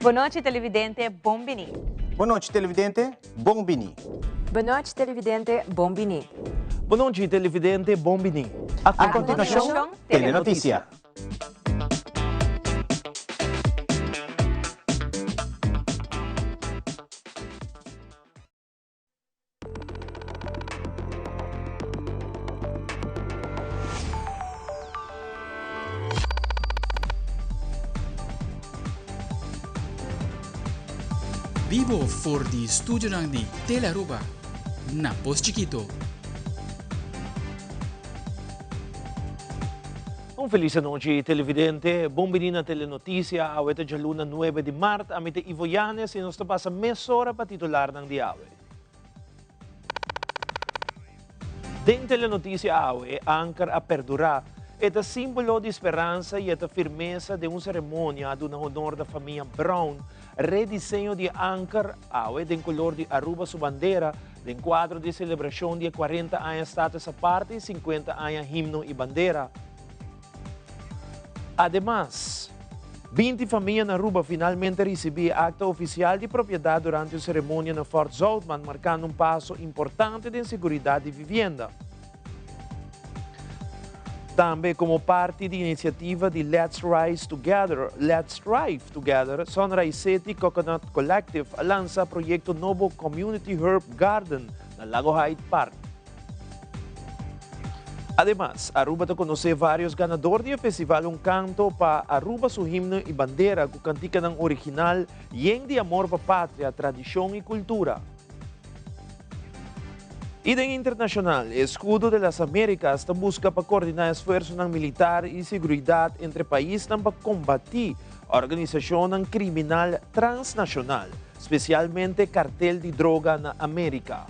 Bon nochi televidente, bon bini. Bon nochi televidente, bon bini. Bon nochi televidente, bon bini. Bon nochi televidente, bon bini. A continuacion, Telenoticia. Bibo for di studionan di Telearuba na Pos Chikito. Un felis anochi televidente, bon bini na Telenoticia, awe ta djaluna nuebe di mart, ami ta Ivo Yanes y nos ta pasa mesora pa titularnan di awe. Den Telenoticia awe e anker a perdura, e ta simbolo di speransa y e ta firmesa den un ceremonia a duna honor na famia Brown, rediseño di e anker awe den color di Aruba su bandera, Den kuadro di selebrashon di e kuarenta aña Status Aparte i sinkuenta aña Himno i Bandera. Ademas, 20 famia na Aruba finalmente a risibí e akta ofisial di propiedat durante un seremonia na Fort Zoutman, markando un paso importante den seguridat di vivienda. Tambe komo parti di inisiativa di Let's Rise Together, Let's Thrive Together, Sunrise City Coconut Collective a lansa proyekto nobo Community Herb Garden na Lago Hyde Park. Ademas, Aruba ta konosé vários ganador di e festival Un Kanto pa Aruba su himno i bandera ku kantikanan original yen di amor pa patria, tradishon i kultura. I den internashonal, e Escudo de las Americas ta buska pa koordiná esfuersonan militar i seguridat entre paisnan pa kombatí organisashonnan kriminal transnashonal, spesialmente kartel di droga na Amerika.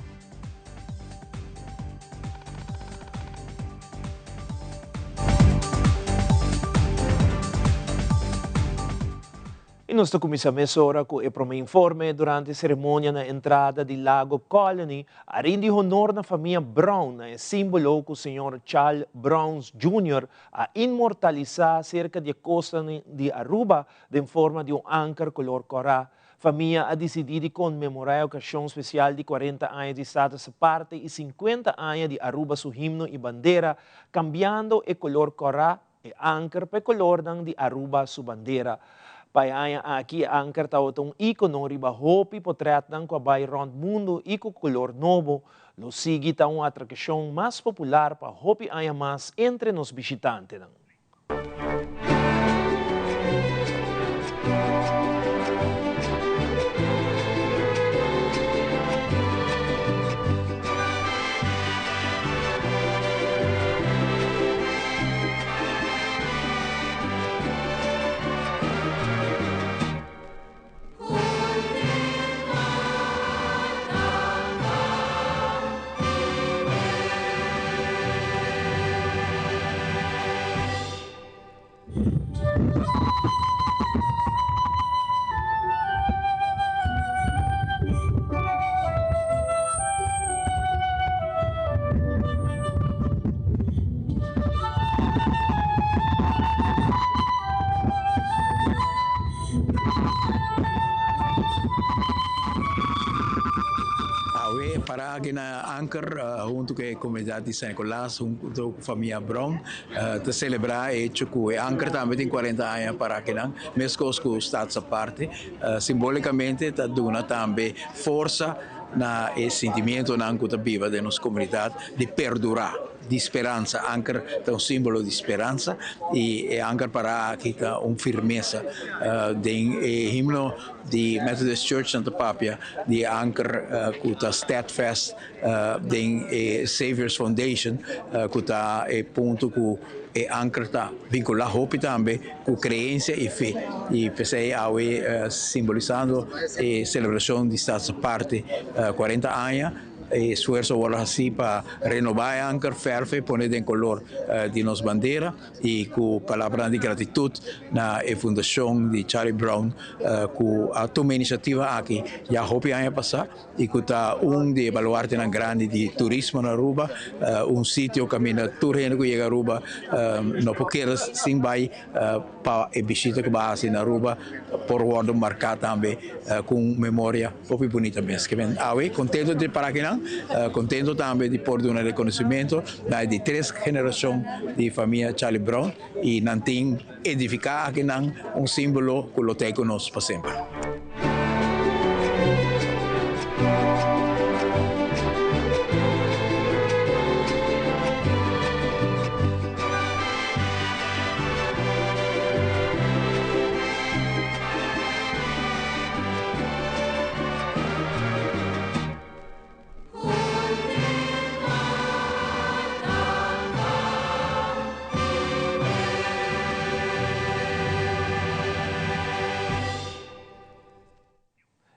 I nos ta kuminsá mesora ku e promé informe durante e seremonia na entrada di Lago Colony a rindi honor na famia Brown na e símbolo ku señor Charles Browns Junior a inmortalisá serka di e kostanan di Aruba den forma di un anker kolor kòrá. Famia a disidí di konmemorá e okashon spesial di kuarenta aña di Status Aparte i sinkuenta aña di Aruba su himno i bandera, kambiando e kolor kòrá E anker pa e kolornan di Aruba su bandera. Pa e aña aki e anker tabata un íkono riba hopi potrètnan ku a bai rònt mundu i ku kolor nobo lo sigui ta un atrakshon mas popular pa hopi aña mas entre nos bishitantenan. Awe para aki na Anker hunto ku e komunidat di San Nicolas hunto ku famia Brown Ta selebrá e hecho ku e anker tambe tin kuarenta aña para akinan, meskos ku Staats Aparte. Simbolikamente ta duna tambe forsa na e sintimientonan ku ta biba den nos komunidat di perdurá, di speransa. Anker ta un simbolo di speransa i e anker pará aki ta un firmesa. Den e himno di Methodist Church nan ta papia di e anker ku ta steadfast. Den e Saviors Foundation ku ta e punto ku e anker ta vinkulá hopi tambe ku kreensia i fe. I p'esei awe simbolisando e selebrashon di Staats Aparte 40 aña. E esfuerso a wòrdu hasí pa renobá e anker, fèrf e, pone den kolor di nos bandera i ku palabranan di gratitut na e fundashon di Charlie Brown ku a tuma e inisiativa aki ya hopi aña pasá i ku ta un di e baluartenan grandi di turismo na Aruba, un sitio kaminda tur hende ku yega Aruba no por keda sin bai pa e bishita ku bo a hasi na Aruba por wòrdu marká tambe ku un memoria hopi bunita mes. Ke men awe kontento di para akinan, kontento tambe di por duna rekonosimento na e di tres generashon di famia Charlie Brown i nan tin edifiká akinan un símbolo ku lo ta ei ku nos pa semper.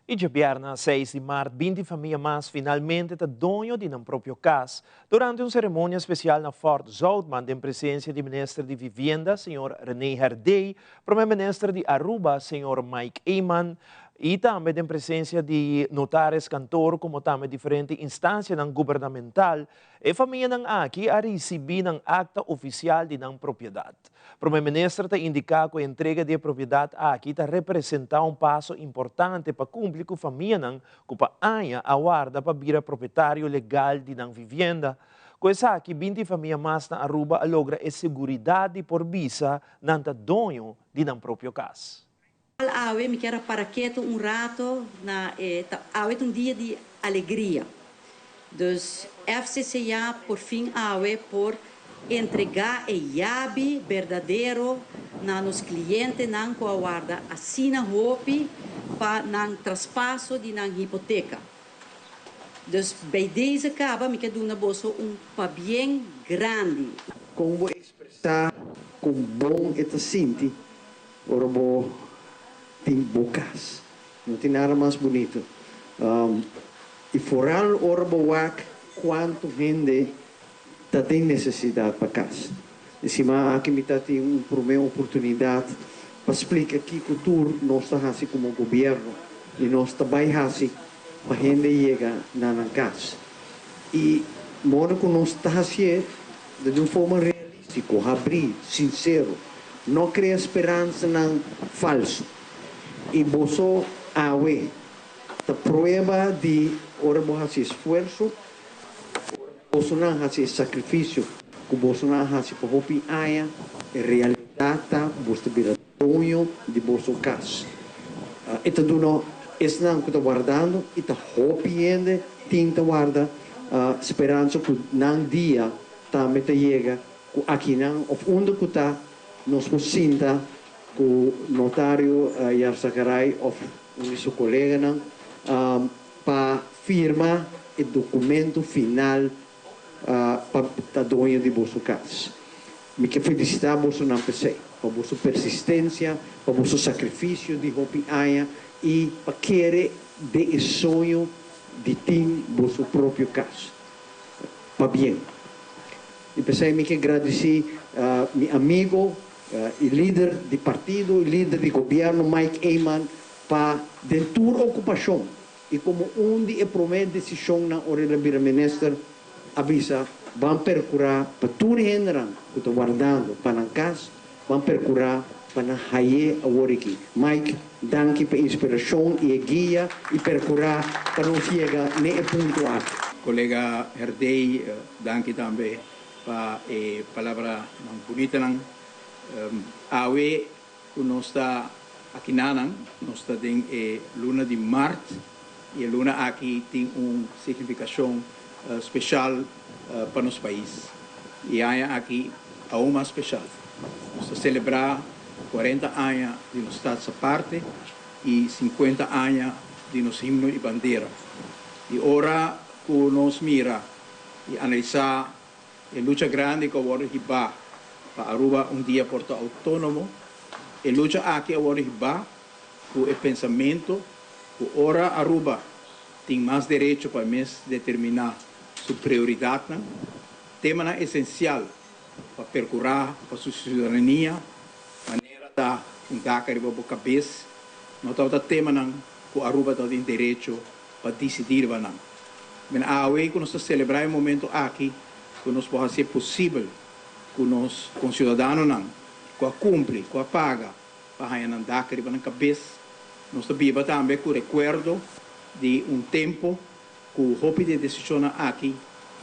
I djabièrnè seis di mart 20 famia mas finalmente ta doño di nan propio kas durante un seremonia spesial na Fort Zoutman den presensia di Minister di Vivienda, señor René Herdé, Prome Minister di Aruba, señor Mike Eman, i tambe den presensia di notaris kantor komo tambe diferente instansianan gubernamental. E famianan aki a risibí nan akta ofisial di nan propiedat. Prome Minister ta indiká ku e entrega di e propiedat aki ta representá un paso importante pa kumpli ku famianan ku pa aña a warda pa bira propietario legal di nan vivienda. Ku esaki, 20 famia mas na Aruba a logra e seguridat di por bisa nan ta doño di nan propio kas. Awe mi kier a para keto un rato na e ta awe ta un dia di alegria. Dus FCCA por fin awe por entrega e yabi berdadero na nos clientenan cu a warda asina hopi pa nan traspaso di nan hipoteca. Dus bij deze caba mi kier duna boso un pabien grandi. Kon bo ekspresá kon bon e ta sinti ora bo tin bo kas? No tin nada mas bunito. I foral ora bo wak kuantu hende ta den nesesidat pa kas. E siman aki mi ta tin un promé oportunidat pa splika kiko tur nos ta hasi komo gobièrnu i nos ta bai hasi pa hende yega na nan kas. I moda ku nos ta hasié ta di un forma realístiko, habrí, sinsero. No krea speransanan falsu. I boso awe ta prueba di ora bo hasi esfuerso, ora bosonan hasi e sakrifisio ku bosonan a hasi pa hopi aña, e realidat ta ku boso ta bira doño di boso kas. E ta duna esnan ku ta wardando i ta hopi hende tin ta warda speransa ku nan dia tambe ta yega ku akinan òf unda ku ta nos por sinta ku notario Yarzagaray òf un di su koleganan pa firma e dokumento final pa ta doño di boso kas. Mi ke felisitá bosonan p'esei, pa boso persistensia, pa boso sakrifisio di hopi aña i pa kere den e soño di tin boso propio kas. Pabien. I p'esei mi ke gradisí mi amigo i lider di partido i lider di gobièrnu Mike Eman pa den tur okupashon i komo un di e promé desishonnan ora el a bira minister a bisa ban perkurá pa tur hendenan ku ta wardando pa nan kas, ban perkurá pa nan hay'é awor aki. Mike, danki pa inspirashon i e guia i perkurá pa nos yega n'e e punto aki. Kolega Herdey, danki tambe pa e palabranan bunitanan. Awe ku nos ta akinanan, nos ta den e luna di mart i e luna aki tin un signifikashon speshal pa nos pais. E aña aki aun mas speshal. Nos ta selebrá 40 aña di nos Staats Aparte i 50 aña di nos himno i bandera. I ora ku nos mira i analisá E lucha grandi ku a wòrdu hibá pa Aruba un dia por ta outónomo, e lucha aki a wòrdu hibá ku e pensamentu ku ora Aruba tin mas derecho pa e mes determiná su prioridatnan, temanan esensial pa perkurá pa su siudadanía, manera ta un dak ariba bo kabes, no tabata temanan ku Aruba tabatin derecho pa disidí riba nan. Men awe ku nos ta selebrá e momento aki ku nos por hasié posibel ku nos konsiudadanonan ku a kumpli, ku a paga pa haña nan dak riba nan kabes. Nos ta biba tambe ku rekuerdo di un tempu ku hopi di e desishonnan aki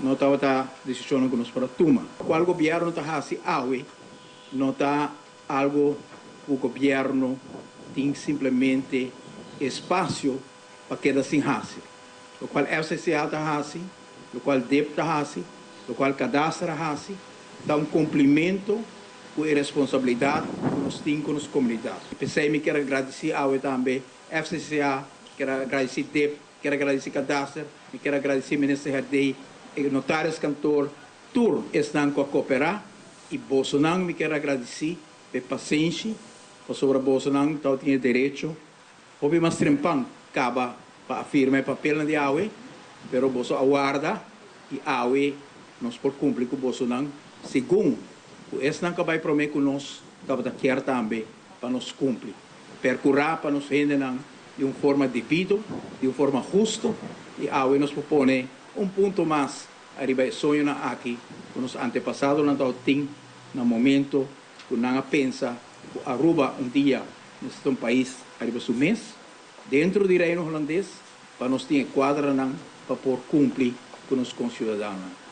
no tabata desishonnan ku nos por a tuma. Kual gobièrnu ta hasi awe no ta algu ku gobièrnu tin simplemente espasio pa keda sin hasi. Lokual FCCA ta hasi, lokual dip ta hasi, lokual Kadaster a hasi, ta un kumplimentu ku e responsabilidat ku nos tin ku nos komunidat. P'esei mi kier a gradisí awe tambe FCCA, kier a gradisí dip, kier a gradisí Kadaster, mi kier a gradisí Minister Herdé, e Notariskantoor, tur esnan ku a koperá i bosonan mi kier a gradisí p'e pasenshi, pasobra bosonan tabatin e derecho Hopi mas trempan kaba pa a firma e papelnan di awe, pero boso a warda i awe nos por kumpli ku bosonan segun ku esnan ku a bai promé ku nos tabata kier tambe pa nos kumpli. Perkurá pa nos hendenan di un forma debido, di un forma husto i awe nos por pone un punto mas ariba e soñonan aki ku nos antepasadonan tabatin na momento ku nan a pensa ku Aruba un dia mester ta un pais ariba su mes dentro di Reino Hulandes pa nos tin e kuadranan pa por kumpli ku nos konsiudadanonan.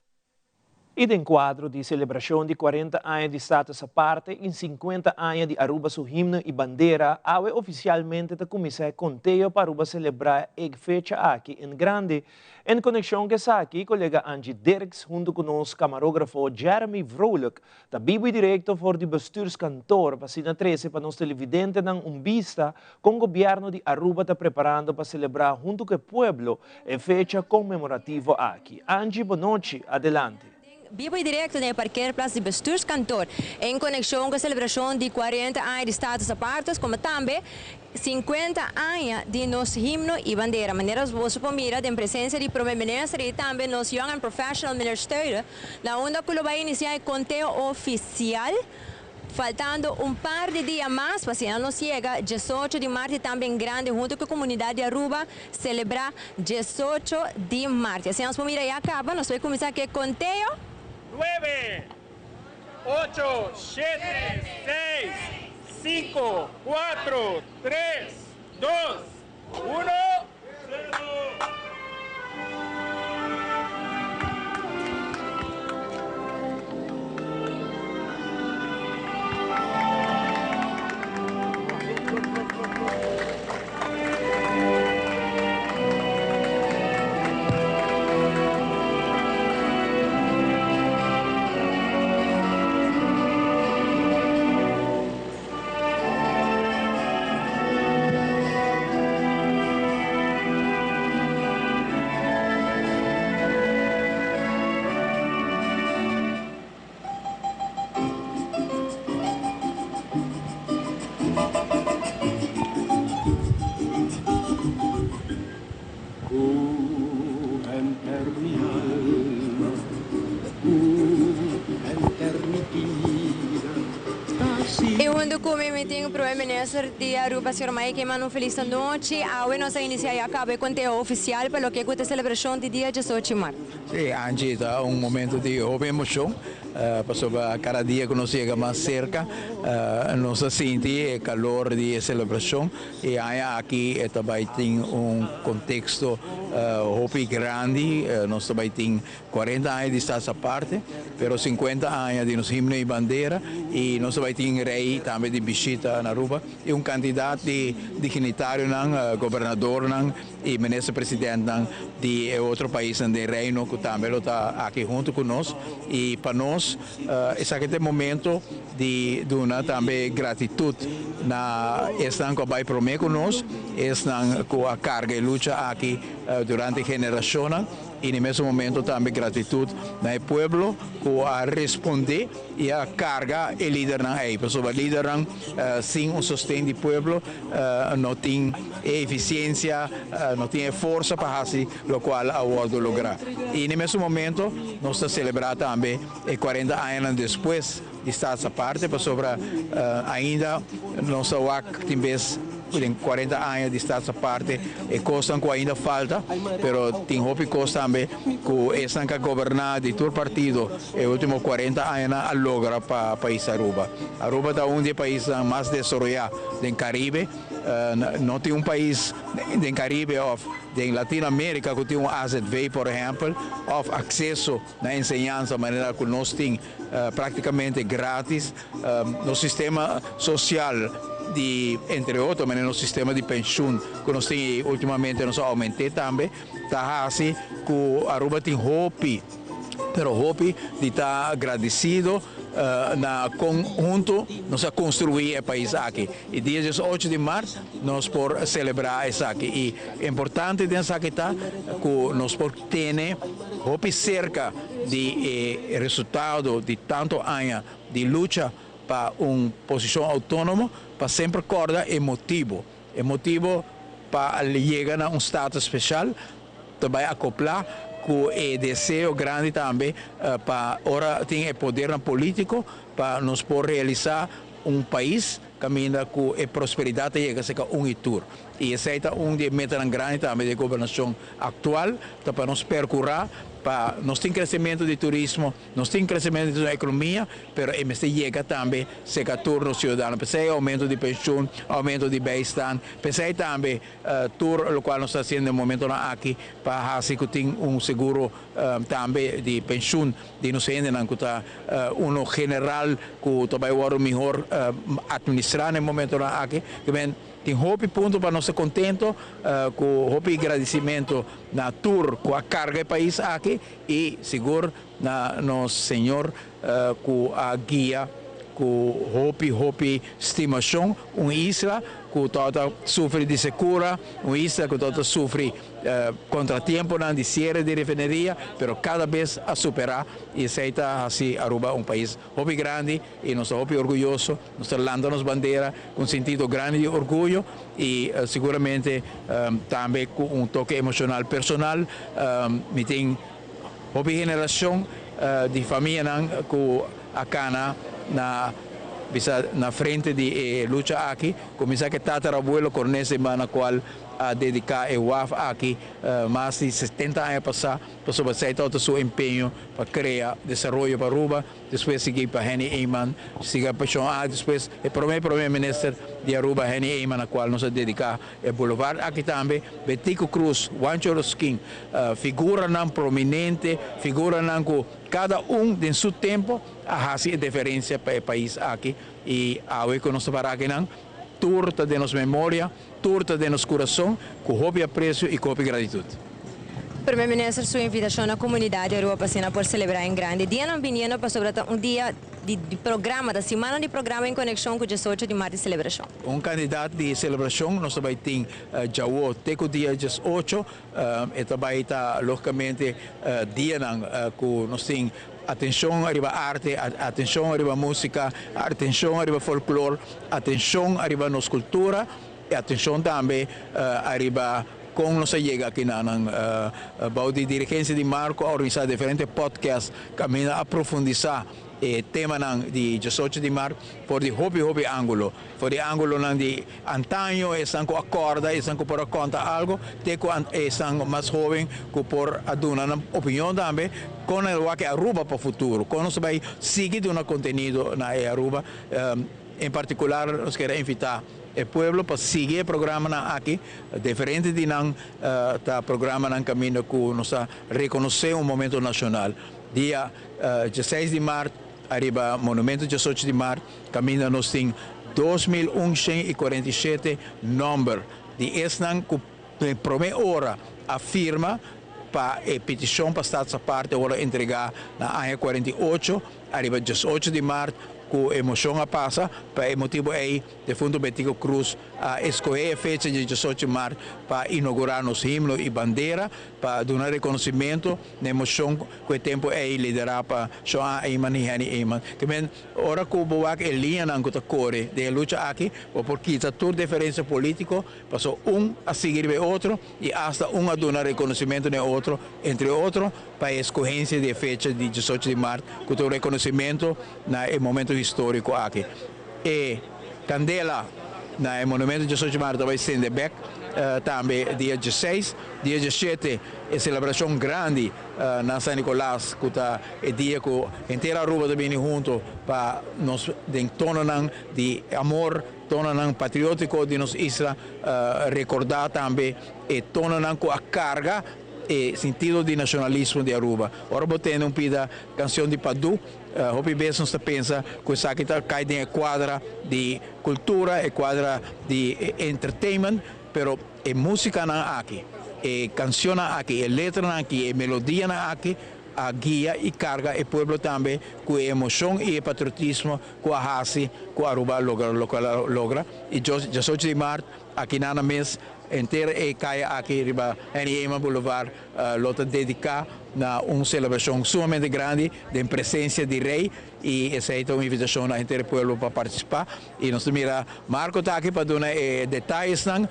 I den kuadro di selebrashon di kuarenta aña di Status Aparte i sinkuenta aña di Aruba su himno i bandera, awe ofisialmente ta kuminsá e konteo pa Aruba selebrá e fecha aki en grande. En konekshon ku esaki, kolega Angie Dirks huntu ku nos kamarógrafo Jeremy Vrolijk Ta bibu i direkto for di Bestuurskantoor pa asina trese pa nos televidentenan un bista kon Gobierno di Aruba ta preparando pa selebrá huntu ku e pueblo e fecha konmemorativo aki. Angie, bonochi, adelante. Bibu i direkto den e parkeerplaats di Bestuurskantoor en konekshon ku e selebrashon di kuarenta aña di Status Apartes komo tambe 50 aña di nos himno y bandera. Manera boso por mira den presencia di Prome Minister y tambe nos Young and Professional Meneer Steude, na unda cu lo bay inicia e conteo oficial, faltando un par di dia mas pa asina nos yega 18 di maart y tambe en grande hunto cu e comunidad di Aruba celebra 18 di maart. Y asina nos por mira ya caba, nos bay cuminsa cu e conteo. Nuebe, ocho, shete, seis, sinku, kuatro, tres, dos, uno, sero. Cu henter mi alma, cu henter mi bida ta si. Y hunto cu mi mi tin Prome Minister di Aruba señor Mike Eman un feliz anochi. Awe nos a inicia y a caba e conteo oficial pa loke cu ta e celebracion di dia 18 mart. Sí, Angie, ta un momento di hopi emocion, pasobra cada dia cu nos yega mas cerca, nos ta sinti e calor di e celebracion. E aña aki e ta bai tin un contexto hopi grandi, nos ta bai tin cuarenta aña di Staats Aparte, pero cincuenta aña di nos himno y bandera y nos ta bai tin Rey tambe di bishita na Aruba y un cantidad di dignitarionan, gobernadornan y minister presidentnan di e otro paisnan den Reino cu tambe lo ta aki hunto cu nos y pa nos Esaki ta e momento di duna tambe gratitud na esnan cu a bay prome cu nos, esnan cu a carga e lucha aki durante generacionnan. Y na mesun momento tambe gratitud na e pueblo cu a responde y a carga e lidernan ey, pasobra lidernan sin un sosten di pueblo no tin e eficiencia, no tin e forsa pa haci locual a wordo logra. Y na mesun momento nos ta celebra tambe e 40 añanan despues di Staats Aparte, pasobra ainda nos ta wak tin bes den 40 aña di Staats Aparte e cosnan cu ainda falta, pero tin hopi cos tambe cu esnan cu a goberna di tur partido e ultimo 40 añanan a logra pa pais Aruba. Aruba ta un di e paisnan mas desaroya den Caribe. No tin un pais den Caribe of den Latino America cu tin un AZV por ehempel of acceso na enseñansa manera cu nos tin practicamente gratis. Nos sistema social di entre otro manera nos sistema di pensioen cu nos tin y ultimamente nos a aumente tambe ta haci cu Aruba tin hopi pero hopi di ta agradecido na con hunto nos a construi e pais aki y dia 18 di maart nos por celebra esaki y importante den esaki ta cu nos por tene hopi cerca di e resultado di tanto aña di lucha pa un posicion autonomo, pa semper corda e motibo. E motibo pa yega na un status special ta bay acopla cu e deseo grandi tambe pa ora tin e podernan politico pa nos por realisa un pais caminda cu e prosperidad ta yega cerca un y tur. Y esey ta un di e metanan grandi tambe di e gobernacion actual, ta pa nos percura pa nos tin crecemento di turismo, nos tin crecemento di nos economia, pero e mester yega tambe cerca tur nos ciudadano. P'esey aumento di pensioen, aumento di bijstand, p'esey tambe tur locual nos ta haciendo den momentonan aki pa haci cu tin un seguro tambe di pensioen di nos hendenan cu ta uno general cu ta bay wordo mihor administra na e momentonan aki. Tin hopi punto pa nos ta contento cu hopi gradicimento na tur cu a carga e pais aki y sigur na nos Señor cu a guia cu hopi hopi stimacion un isla cu tabata sufri di secura, un isla cu tabata sufri contratiemponan di cierre di refineria, pero cada bes a supera y esey ta haci Aruba un pais hopi grandi y nos ta hopi orguyoso. Nos ta lanta nos bandera cu un sentido grandi di orguyo y siguramente tambe cu un toke emocional personal. Mi tin hopi generacion di famianan cu a cana na bisa na frente di e lucha aki. Cuminsa cu e tatarabuelo Cornes de Mana cual a dedica e waf aki mas di 70 aña pasa pasobra esey tabata su empeño pa crea desaroyo pa Aruba. Despues sigui pa Henny Eman, siga pa Shon A, despues e prome prome minister di Aruba Henny Eman a cual nos a dedica e boulevard aki tambe, Betico Croes, Juancho Rosquin, figuranan prominente, figuranan cu cada un den su tempo a haci e deferencia pa e pais aki y awe cu nos ta para akinan tur ta den nos memoria, tur ta den nos curason cu hopi aprecio y cu hopi gratitud. Prome Minister su invitacion na comunidad di Aruba pa asina por celebra en grande dianan biniendo pasobra ta un dia di programa, ta simannan di programa en conexion cu 18 di maart di celebracion. Un cantidad di celebracion nos ta bay tin djawo te cu dia 18, e ta bay ta logicamente dianan cu nos tin atencion ariba arte, atencion ariba musica, atencion ariba folklor, atencion ariba nos cultura y atencion tambe ariba con nos a yega aki na nan. Bou di dirigencia di Marco a organisa diferente podcast caminda a profundisa e temanan di 18 di maart for di hopi hopi angulo. For di angulonan di antaño, esnan cu a corda, esnan cu por a conta algo, te cu esnan mas hoben cu por a duna nan opinion tambe con nan wak e Aruba pa futuro, con nos ta bay sigui duna contenido na e Aruba. En particular nos kier a invita e pueblo pa sigui e programanan aki. Diferente di nan ta programanan caminda cu nos ta reconoce un momento nacional. Dia 16 di maart ariba Monumento 18 di maart caminda nos tin 2147 nomber di esnan cu den prome ora a firma pa e peticion pa Staats Aparte ora entrega na aña 48 ariba 18 di maart. ku e moshon a pasa. Pa e motibu ei defuntu Betico Croes a eskohé e fecha di diesocho di mart pa inougurá nos himno i bandera, pa duna rekonosimentu na e moshon ku e tempu ei liderá pa Shon A. Eman i Henny Eman. Ke men, ora ku bo wak e liñanan ku ta kore den e lucha aki, bo por kita tur diferensia polítiko, pasobra un a sigui riba e otro i asta un a duna rekonosimentu na e otro, entre otro pa e eskohensia di e fecha di diesocho di mart ku ta un rekonosimentu na e momento históriko aki. E kandela na e monumento diesocho di mart ta bai sende bek tambe dia dieseis. Dia diesshete e selebrashon grandi na San Nicolas ku ta e dia ku henter Aruba ta bini hunto pa nos den tononan di amor, tononan patriótiko di nos isla rekordá tambe e tononan ku a karga e sentido di nashonalismo di Aruba. Ora bo tende un pida kanshon di Padu, hopi bes nos ta pensa ku esaki ta kai den e kuadra di kultura, e kuadra di entertainment, pero e músikanan aki, e kanshonnan aki, e letranan aki, e melodianan aki a guia i karga e pueblo tambe ku e emoshon i e patriotismo ku a hasi ku Aruba a logra loke a logra. I diesocho di mart aki nan a mes henter e kaya aki riba Henny Eman Boulevard lo ta dediká na un selebrashon sumamente grandi den presensia di Rei i esei ta un invitashon na henter e pueblo pa partisipá. I nos ta mira Marco ta aki pa duna e detayesnan.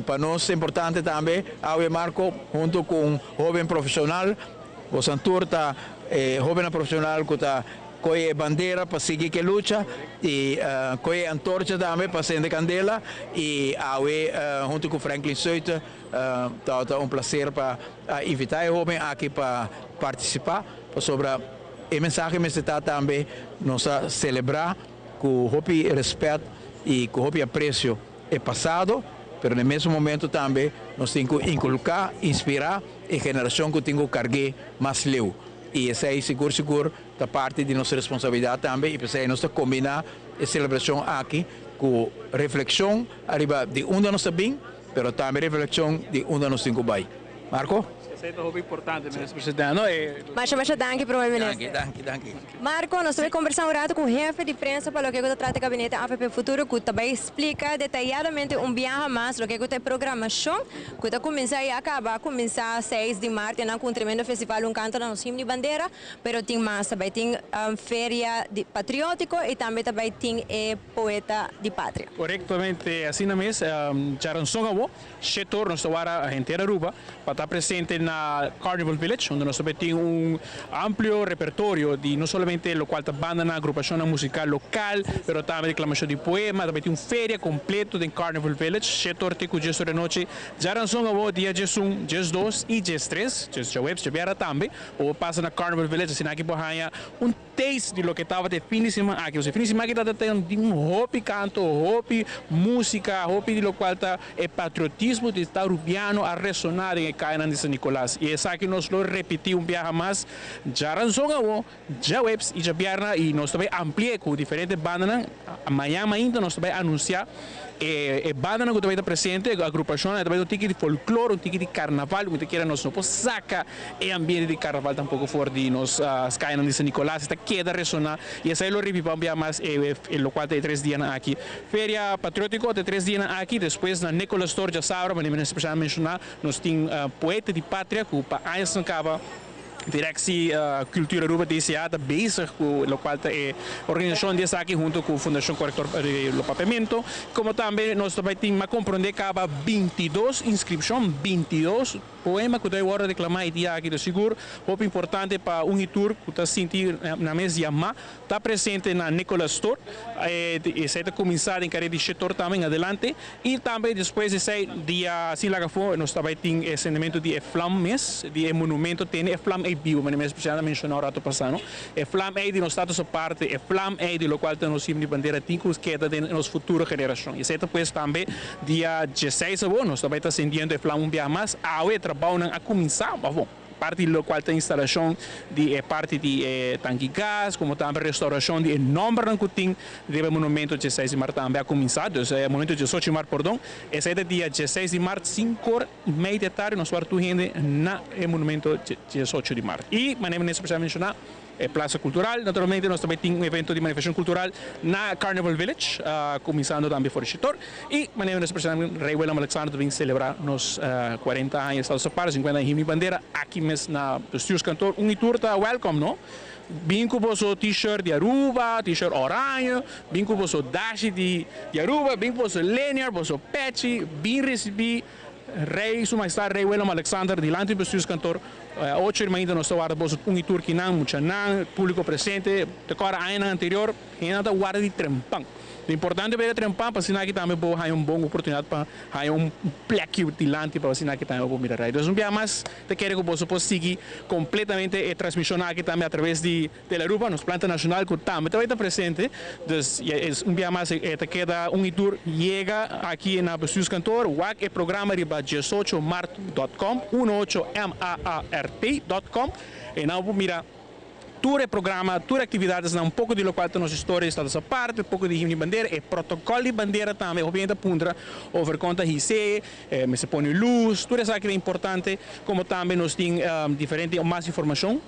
Pa nos ta importante tambe awe Marco hunto ku un hoben profeshonal, bosan tur ta e hobennan profeshonal ku ta Koe e bandera pa sigui ke lucha i koe e antorcha tambe pa sende kandela i awe huntu ku Franklin Suite tabata un plaser pa a invita e hoben aki pa partisipa pasobra e mensahe mester ta tambe nos a selebrá ku hopi respet i ku hopi apresio e pasado pero na e mesun momento tambe nos tin ku inkulká, inspirá e generashon ku tin ku karg'é mas leu. I esei sigur sigur ta parti di nos responsabilidat tambe i p'esei nos ta kombiná e selebrashon aki ku reflekshon ariba di unda nos ta bin, pero tambe reflekshon di unda nos tin ku bai. Marco? Esei ta hopi importante, Minister Presidente. No, e. Masha masha danki, Prome Minister. Danki, danki, danki. Marco, nos ta bai kombersá un ratu ku hefe di prensa pa loke ku ta trata e gabinete avp Futuro ku ta bai splika detayadamente un biaha mas loke ku ta e programashon Ku ta kuminsá i a kaba a kuminsá seis di mart e nan ku un tremendo festival un kanto na nos himno i bandera, pero tin mas ta bai tin feria di patriótiko i tambe ta bai tin e poeta di patria. Korektamente asina mes, djaranson awo, shetor nos ta wara henter Aruba pa ta presente na Carnival Village unda nos ta bai tin un amplio repertorio di no solamente lokual ta bandanan, agrupashonnan musikal lokal, pero tambe deklamashon di poema, ta bai tin un feria kompleto den Carnival Village, shetor te ku djes ora di anochi. Djaranson awo dia djesun, djesdos i djestres, djes djaweps, djabièrnè tambe, bo por pasa na Carnival Village, asina aki bo haña un taste di loke tabata e fin di siman aki. Pasobra e fin di siman aki tabata tin un hopi kanto, hopi músika, hopi di lokual ta e patriotismo di ta Rubiano a resoná den e kayanan di San Nicolas. I esaki nos lo repití un biaha mas djaranson awo, djaweps i djabièrnè i nos ta bai ampli'é ku diferente bandanan. Mañan mainta nos ta bai anunsiá e bandanan ku ta bai ta presente, e agrupashonnan. E ta bai un tiki di folklor, un tiki di karnaval. Mi ta kere nos no por saka E ambiente di carnaval tampoco for di nos cayanan di San Nicolas e ta keda resona y esai lo reviva un bia mas e locual ta e tres dianan aki. Feria Patriotico ta e tres dianan aki, despues na Nicolas Store djasabra, manera mi a menciona, nos tin Poeta di Patria cu pa añasnan caba Directie Cultuur Aruba, DCA, ta bezig cu locual ta e organisacion di esaki hunto cu Fundacion Corrector di lo Papiamento, como tambe nos ta bay tin, m'a comprende caba bintidos inscripcion, bintidos. Poema ku ta e wòrdu reklamá e dia aki ta sigur hopi importante pa un i tur ku ta sinti nan mes yamá ta presente na Nicolas Store. Esei ta kuminsá den kare di shetor tambe en adelante i tambe despues di esei dia sin laga afó nos ta bai tin e sendementu di e flam mes di e monumento tene e flam ei bibu manera mi a menshoná un rato pasá no e flam ei di nos status aparte e flam ei di lokual ta nos himno di bandera tin ku keda den nos futuro generashon i esei ta pues tambe Dia dieseis awor nos ta bai ta sintiendo e flam un biaha mas. Awe e trabounan a kuminsá, ma bon, parti di lokual ta instalashon di e parti di e tanki gas, komo tambe restaurashon di e nòmbernan ku tin riba e monumento dieseis di mart tambe a kuminsá. Dus e monumento diesocho di mart, pordon. Esei ta dia dieseis di mart, sinkor i mei di e tardi nos wòrdu tur hende na e monumento diesocho di mart. I manera minister a menshoná. e Plaza Cultural. Naturalmente nos tambe tin un evento di manifestacion cultural na Carnival Village, cuminsando tambe for di Shetor. Y manera nos presidente Rey Willem Alexander ta bin celebra nos 40 aña Status Aparte, 50 aña Himno y Bandera aki mes na Bestuurskantoor. Un y tur ta welcome, no? Bin cu boso t-shirt di Aruba, t-shirt oranje, bin cu boso dashi di Aruba, bin cu boso lanyard, boso pechi, bin ricibi Rey, Su Majestad Rey Willem Alexander dilanti di Bestuurskantoor. Ocho di mainta nos ta warda boso un y tur kinan, muchanan, publico presente. Te cora añanan anterior hendenan ta warda di trempan. Ta importante pa yega trempan pa asina aki tambe bo haña un bon oportunidad pa haña un plekje dilanti pa asina aki tambe bo por mira Rey. Dus un bia mas ta kere ku boso por sigui completamente e transmision aki tambe a traves di Telearuba, nos planta nacional ku tambe ta bai ta presente. Dus un bia mas e ta keda un y tur yega aki na Bestuurskantoor, wak e programa riba diesocho mart dot com, uno ocho M A A R T dot com, e nan bo por mira. Tur e programa, tur e actividadesnan, un poco di locual ta nos historia di Status Aparte, un poco di himno di bandera, e protocol di bandera tambe, hopi hende ta puntra over con ta his'e, mester pone luz, tur esaki ta importante, como tambe nos tin diferente mas informacion,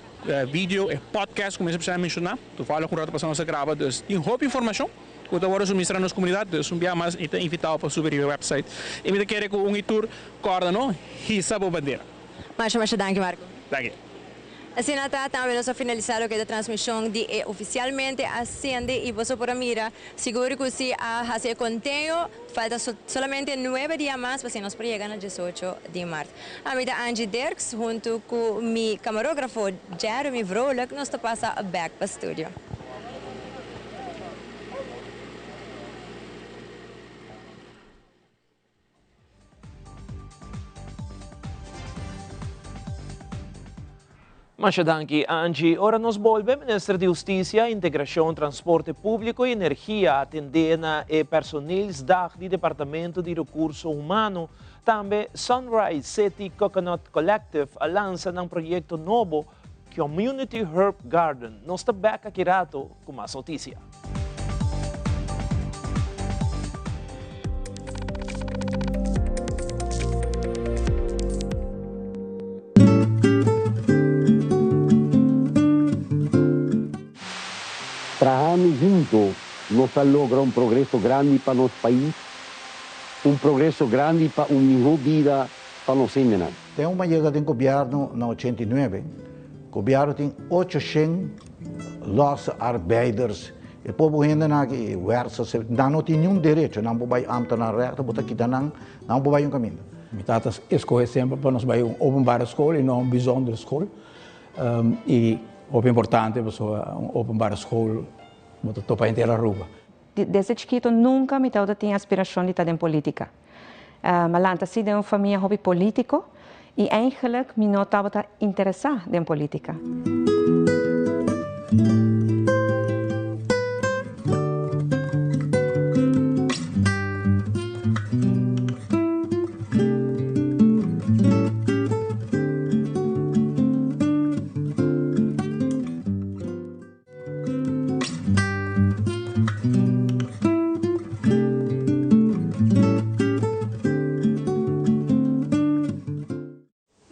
video, e podcast como esaki a menciona, toevallig un rato pasa nos a graba, dus tin hopi informacion cu ta wordo suministra na nos comunidad, dus un bia mas mi ta invitao pa subi riba e website y mi ta kere cu un y tur corda no, hisa bo bandera. Masha masha danki Marco. Danki. Asina ta, tambe nos a finalisa loke ta transmision di e oficialmente a sende y boso por a mira sigur cu si a haci e conteo falta solamente nuebe dia mas pa asina nos por yega na diesocho di mart. Ami ta Angie Dirks hunto cu mi camarografo Jeremy Vrolijk nos ta pasa bek pa studio. Masha danki, Angie. Ora nos bolbe, Minister di Husticia, Integracion, Transporte Publico y Energia atende na e Personeelsdag di Departamento di Recurso Humano. Tambe Sunrise City Coconut Collective a lansa nan proyecto nobo Community Herb Garden. Nos ta bek aki rato cu mas noticia. Trahando hunto nos a logra un progreso grandi pa nos pais, un progreso grandi pa un miho bida pa nos hendenan. Ten un yega den gobierno na 89, gobierno tin 800 losse arbeiders. E pobo hendenan aki, e wersa, nan no tin niun derecho, nan por bai ambtenaarrechter, bo ta kita nan, nan por bai un kaminda. Mi tata escoge semper pa nos bai un openbare school y no un bijzondere school. Y hopi importante pasobra un openbare school bo ta topa henter Aruba. Desde chikito nunca mi tabata tin aspiracion di ta den politica. Mi a lanta si den un famia hopi politico y eigenlijk mi no tabata interesa den politica.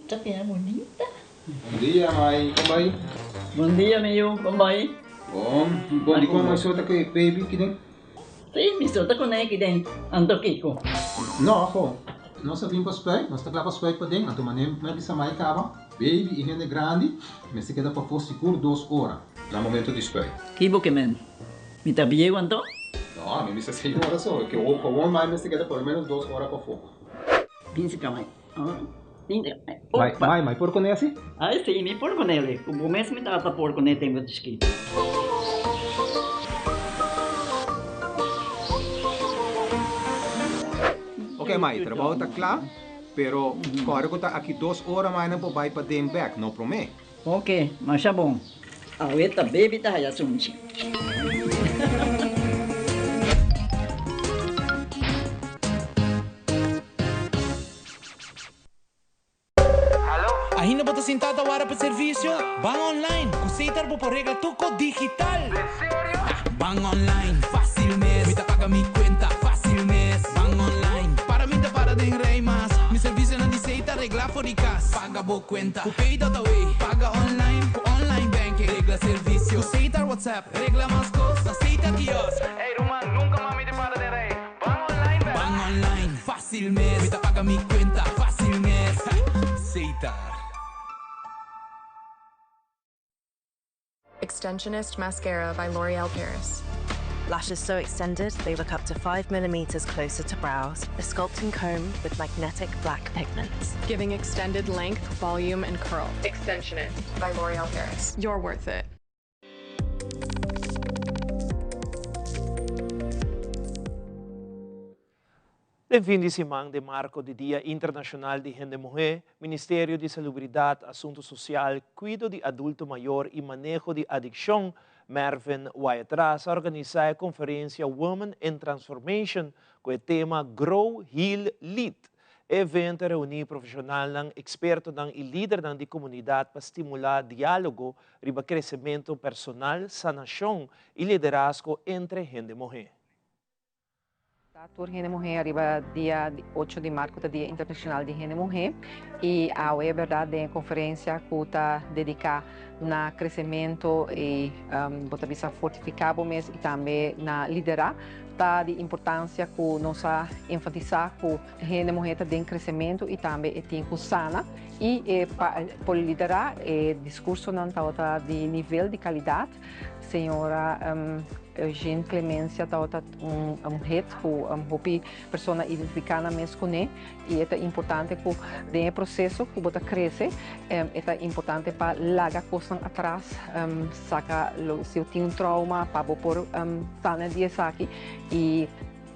Ta bira bunita. Bon dia mai, kon bai? Bon dia mi yu, kon bai? Bon, bon di kon mai so ta ku e baby kiden? Si, mi so ta kuné kiden, anto kiko? No, ho, nos a bin pa spuit, nos ta kla pa spuit paden, anto manera mi a bisa mai kaba, baby i hende grandi mester keda pafó sigur dos ora na momento di spuit. Ki bo ke men? Mi ta bieu anto? No, mi bisa seis ora so, ke gewoon mai mester keda por lo menos dos ora pafó. Bin si ka mai. Mai, mai, mai por kuné asi? Ai si, mi por kuné li. Ku bo mes mi tata por kuné tempu di chikito. Ok mai, trabou ta kla, pero kòrda ku ta aki dos ora mai nan por bai paden bèk, no promé. Ok, masha bon. Awe ta baby ta haya sunchi. Ainda bo ta sinta ta wara pa servicio? Ban online! Cu Setar bo por regla tur cos digital! Ban online, facil mes! Mi ta paga mi cuenta, facil mes! Ban online, para mi ta para den rij mas! Mi servicionan di Setar regla for di cas! Paga bo cuenta cu Pay.away! Paga online cu online banking! Regla servisio. Ku Setar WhatsApp, regla mas kos na Setar Kiosk. Ey ruman, nunka mas mi ta para den rei. Ban online bèl. Ban online, fásil mes. Mi ta paga mi kuenta, fásil mes. Setar. Extensionist Mascara by L'Oreal Paris. Lashes so extended, they look up to 5 millimeters closer to brows. A sculpting comb with magnetic black pigments. Giving extended length, volume, and curl. Extensionist by L'Oreal Paris. You're worth it. Den fin di siman den marco di Dia Internacional di Hende Muhé, Ministerio di Salubridad, Asunto Social, Cuido di Adulto Mayor y Maneho di Adiccion, Mervin Wyatt-Ras a organisa e conferencia Women in Transformation cu e tema Grow, Heal, Lead. E evento a reuni profesionalnan, expertonan y lidernan di comunidad pa stimula dialogo riba crecemento personal, sanacion y liderazgo entre hende muhé. Ta tur hende muhé ariba dia ocho di mart ku ta dia internashonal di hende muhé i awe bèrdat den e konferensia ku ta dediká na kresementu i bo ta bisa fortifiká bo mes i tambe na liderá ta di importansia ku nos a enfatisá ku hende muhé ta den kresementu i tambe e tin ku sana i e pa por liderá e diskursonan tabata di nivel di kalidat. Señora Eugene Clemencia tabata un hit ku hopi persona identifiká nan mes kuné i e ta importante ku den e proseso ku bo ta krese e ta importante pa laga kosnan atras, saka lo si bo tin un trauma pa bo por sana di esaki i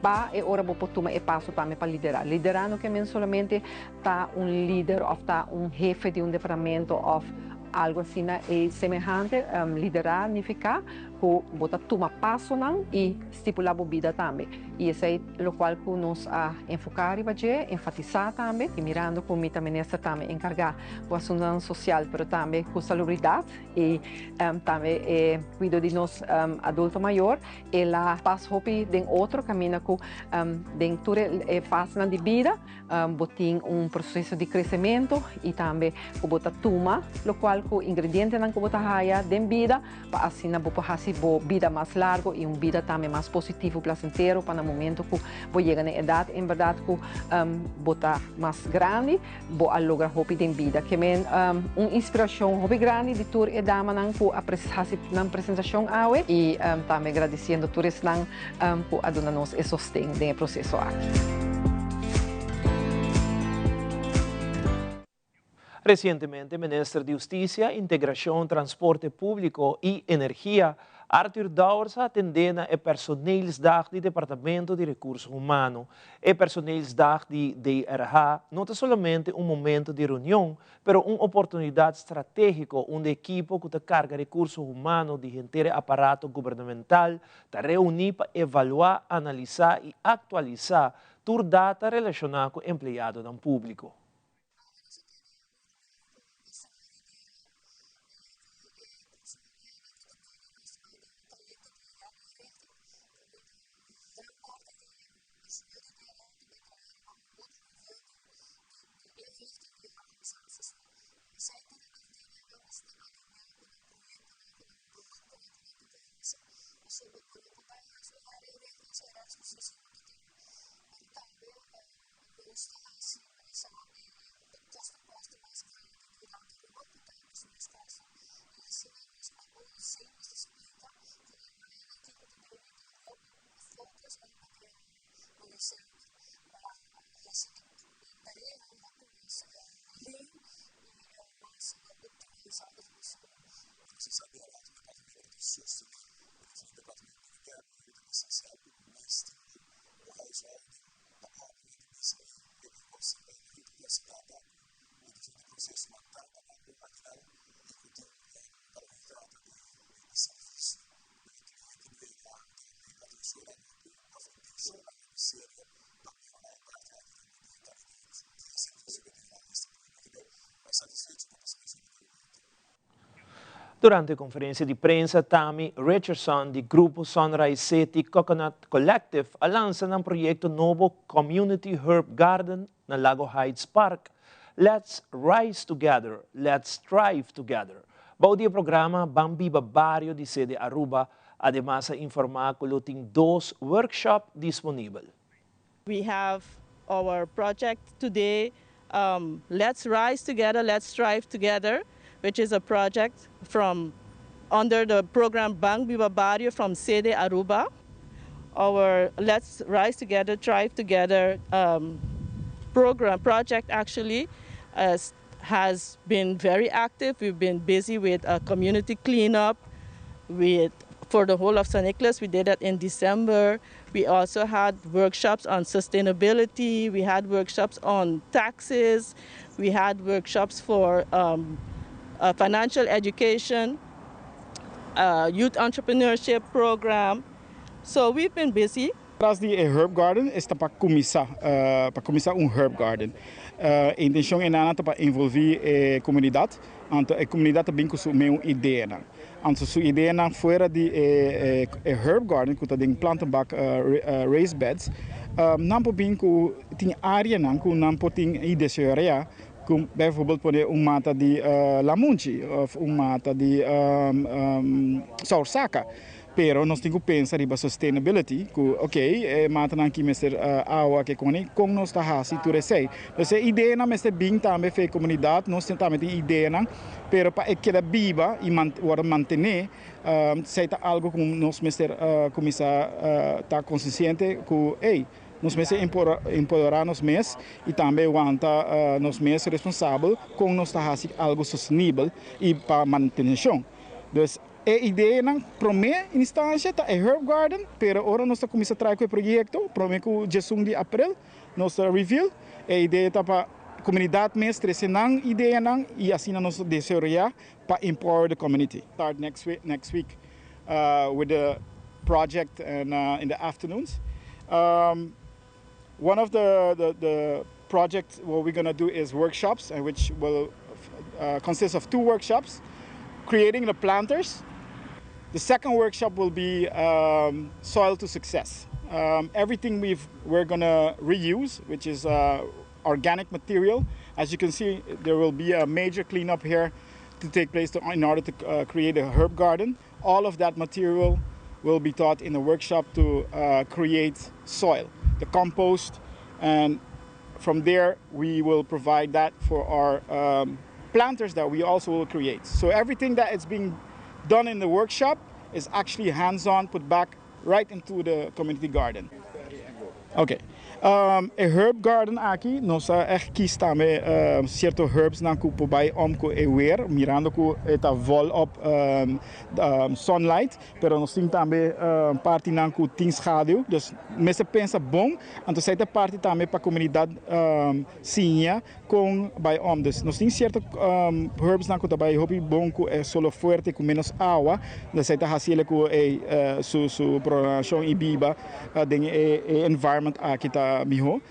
pa e ora bo por tuma e paso tambe pa liderá. Liderá no ke men solamente ta un lider òf ta un hefe di un departamento òf algu asina e semehante. Liderá nifiká ku bo ta tuma pasonan i stipulá bo bida tambe. I esei lokual ku nos a enfoká riba dje, enfatisá tambe, i mirando ku mi ta minister tambe enkargá ku asuntunan sosial pero tambe ku salubridat i tambe e kuido di nos adulto mayor, el a pas hopi den otro kaminda ku den tur e fasenan di bida. Bo tin un proseso di kresementu i tambe ku bo ta tuma lokual ku ingredientenan ku bo ta haya den bida pa asina bo por hasi bo bida mas largu i un bida tambe mas positivo, plasentero pa na momento ku bo yega na e edat en bèrdat ku bo ta mas grandi bo a logra hopi den bida. Ke men un inspirashon hopi grandi di tur e damanan ku a hasi nan presentashon awe i tambe gradisiendo tur esnan ku a duna nos e sosten den e proseso aki. Resientemente Minister di Hustisia, Integrashon, Transporte Públiko i Energia, Arthur Dowers a atendé na e Personeelsdag di Departamento di Rekurso Humano. E Personeelsdag di DRH no ta solamente un momento di reunion, pero un oportunidat stratégiko unda ekipo ku ta karga rekurso humano di henter e aparato gubernamental Ta reuní pa evaluá, analisá i aktualisá tur data relashoná ku empleadonan públiko. Durante konferensia di prensa Tammy Richardson di grupo Sunrise City Coconut Collective a lansa nan proyekto nobo Community Herb Garden na Lago Heights Park, Let's Rise Together, Let's Thrive Together. Bou di e programa Ban Biba Bario di Sede Aruba, ademas a informa cu lo tin dos workshop disponibel. We have our project today um, Let's Rise Together, Let's Strive Together, which is a project from under the program Bank Biba Barrio from Sede Aruba. Our Let's Rise Together, Thrive Together um, program project actually uh, has been very active. We've been busy with a community cleanup with for the whole of San Nicolas. We did that in December. We also had workshops on sustainability. We had workshops on taxes. We had workshops for um, uh, financial education, uh, youth entrepreneurship program. So we've been busy. Tras di e herb garden esta pa cuminsa, pa cuminsa un herb garden. E intencion enanan ta pa envolvi e comunidad, anto e comunidad ta bin cu su meun ideanan. Anto su ideanan fuera di e herb garden cu ta den plantenbak raised beds, nan por bin cu tin areanan cu nan por tin y deseorea cu bijvoorbeeld pone un mata di lamunchi of un mata di soursaka. Pero nos tin ku pensa riba sustainability, ku ok, e matanan aki mester awa ke koni, kon nos ta hasi tur esei. Entonces e ideanan mester bin tambe fe e komunidat, nos tin tambe tin ideanan, pero pa e keda biba i wòrdu mantené, esei ta algu ku nos mester kuminsá ta konsiente ku ey, nos mester empoderá nos mes i tambe wanta nos mes responsabel kon nos ta hasi algu sostenibel i pa manteneshon. Dus E ideanan prome instancia ta e herb garden, pero ora nos ta cuminsa traha cu e proyecto, prome cu djesun di april, nos ta reveal, e idea ta pa comunidad mes trece nan ideanan y asina nos ta desaroya pa empower the community. Start next week next week with the project and in the afternoons. One of the the the projects what we're gonna do is workshops and which will consist of two workshops, creating the planters. The second workshop will be um, soil to success. Um, everything we've, we're gonna reuse, which is uh, organic material. As you can see, there will be a major cleanup here to take place to, in order to uh, create a herb garden. All of that material will be taught in the workshop to uh, create soil, the compost, and from there we will provide that for our um, planters that we also will create. So everything that is being done in the workshop is actually hands-on, put back right into the community garden. Ok. Um, e herb garden aki, nos a echt kies tambe um, cierto herbs nan ku por bai om ku e weer, mirando ku e ta vol op um, um, sunlight, pero nos tin tambe um, parti nan ku tin schaduw, dus mester pensa bon, anto esei ta parti tambe pa comunidad um, siña Kon bai om. Dus nos tin sierto herbs nan ku ta bai hopi bon ku e solo fuerte ku menos awa. Esei ta hasi ele ku e su su prolongashon i biba den e e environment aki ta miho.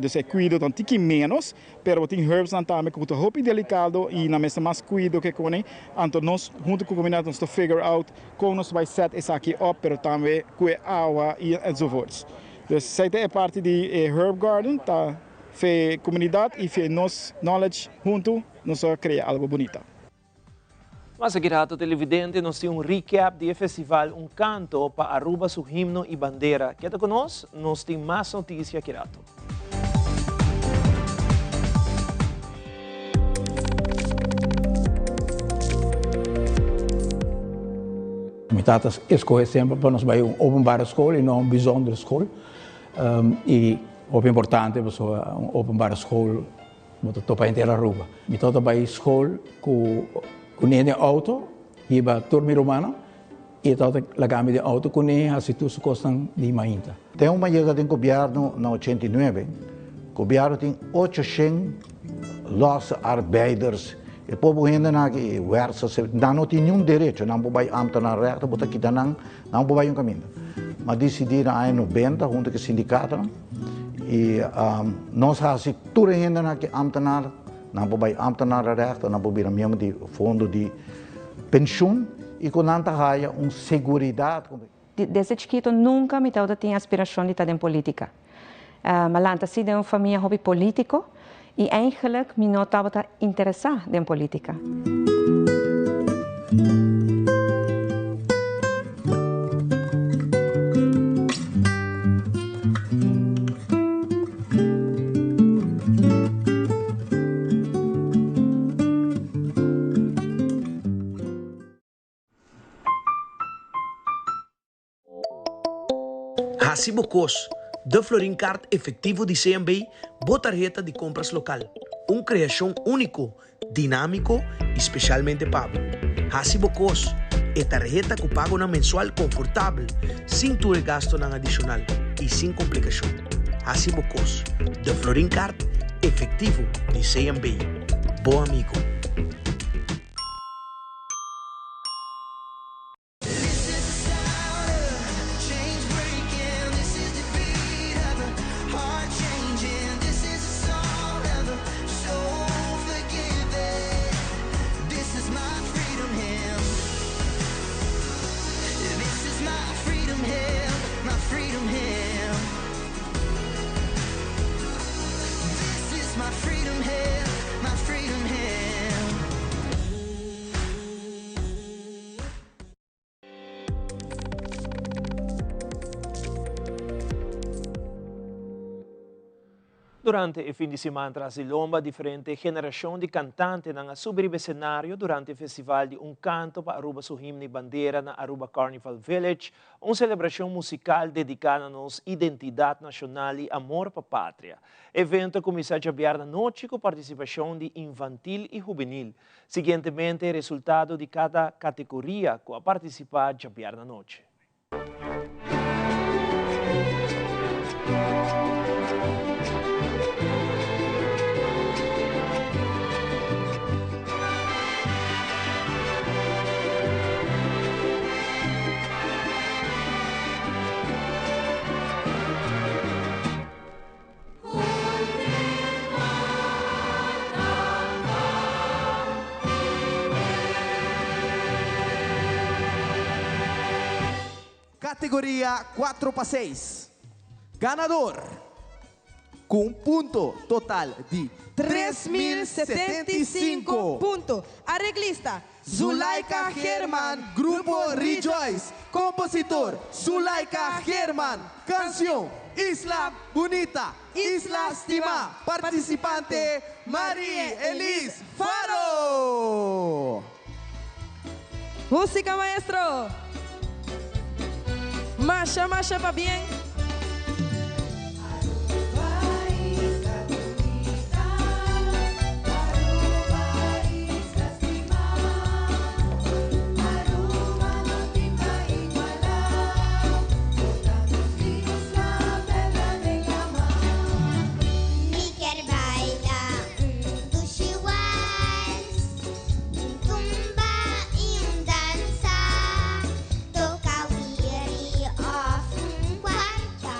Dus e kuido ta un tiki menos, pero bo tin herbs nan tambe ku ta hopi delikado i nan mester mas kuido ke kone. Anto nos huntu ku komunidat nos ta figure out kon nos bai set esaki op pero tambe ku e awa i enzovoorts. Dus esei ta e parti di e herb garden ta. Fe comunidad y fe nos knowledge hunto nos a crea algo bunita. Mas aki rato televidente nos tin un recap di e festival Un Canto pa Aruba su himno y bandera. Keda cu nos, nos tin mas noticia aki rato. Mi tata escoge semper pa nos bay un openbare school y no un bijzondere school. Y hopi importante pasobra un openbare school bo ta topa henter Aruba. Mi tabata bay school cu cu ne den auto, hiba tur mi rumannan y e tabata laga mi den auto cu ne haci tur su cosnan di mainta. Ten un yega den gobierno na 89, gobierno tin 800 losse arbeiders. E pobo hendenan aki, e wersa, nan no tin niun derecho, nan por bay ambtenaarrechten, bo ta kita nan. Nan por bai un kaminda. M'a disidí na aña nobenta huntu ku e sindikatonan i nos hasi tur e hendenan ki ámtenar, nan por bai ámtenarenrecht, nan por bira miembro di fondo di penshun i ku nan ta haya un seguridat. Desde chikito nunca mi tabata tin aspiracion di ta den politica. M'a lanta si den un famia hopi politico y eigenlijk mi no tabata interesa den politica. Hasi bo kos, De Florin Card Efectivo di CMB, bo tarheta di kompras lokal. Un kreashon úniko, dinámiko i spesialmente pa bo. Hasi bo kos, e tarheta ku pagonan mensual konfortabel, sin tur e gastonan adishonal i sin komplikashon. Hasi bo kos, De Florin Card Efectivo di CMB, bo amigo. Durante e fin di siman tras di lomba diferente generacion di cantantenan a subi riba e scenario durante e festival di Un Canto pa Aruba su Himno y Bandera na Aruba Carnival Village, un celebracion musical dedica na nos identidad nacional y amor pa patria. E evento a cuminsa djabièrnè anochi cu participacion di infantil y hubenil. Siguientemente e resultado di kada kategoria ku a partisipá djabièrnè anochi. Categoria 4 pa 6. Ganador cu un punto total di 3075 punto. Areglista, Zulaika Geerman, Grupo Rejoice. Compositor, Zulaika Geerman. Cancion, Isla Bunita, Isla Stima. Participante, Marie Elise Faro. Musica maestro! Masha masha pabien! Mi kier baila un dushi wals, un tumba y un danza, toca wiri of un cuarta,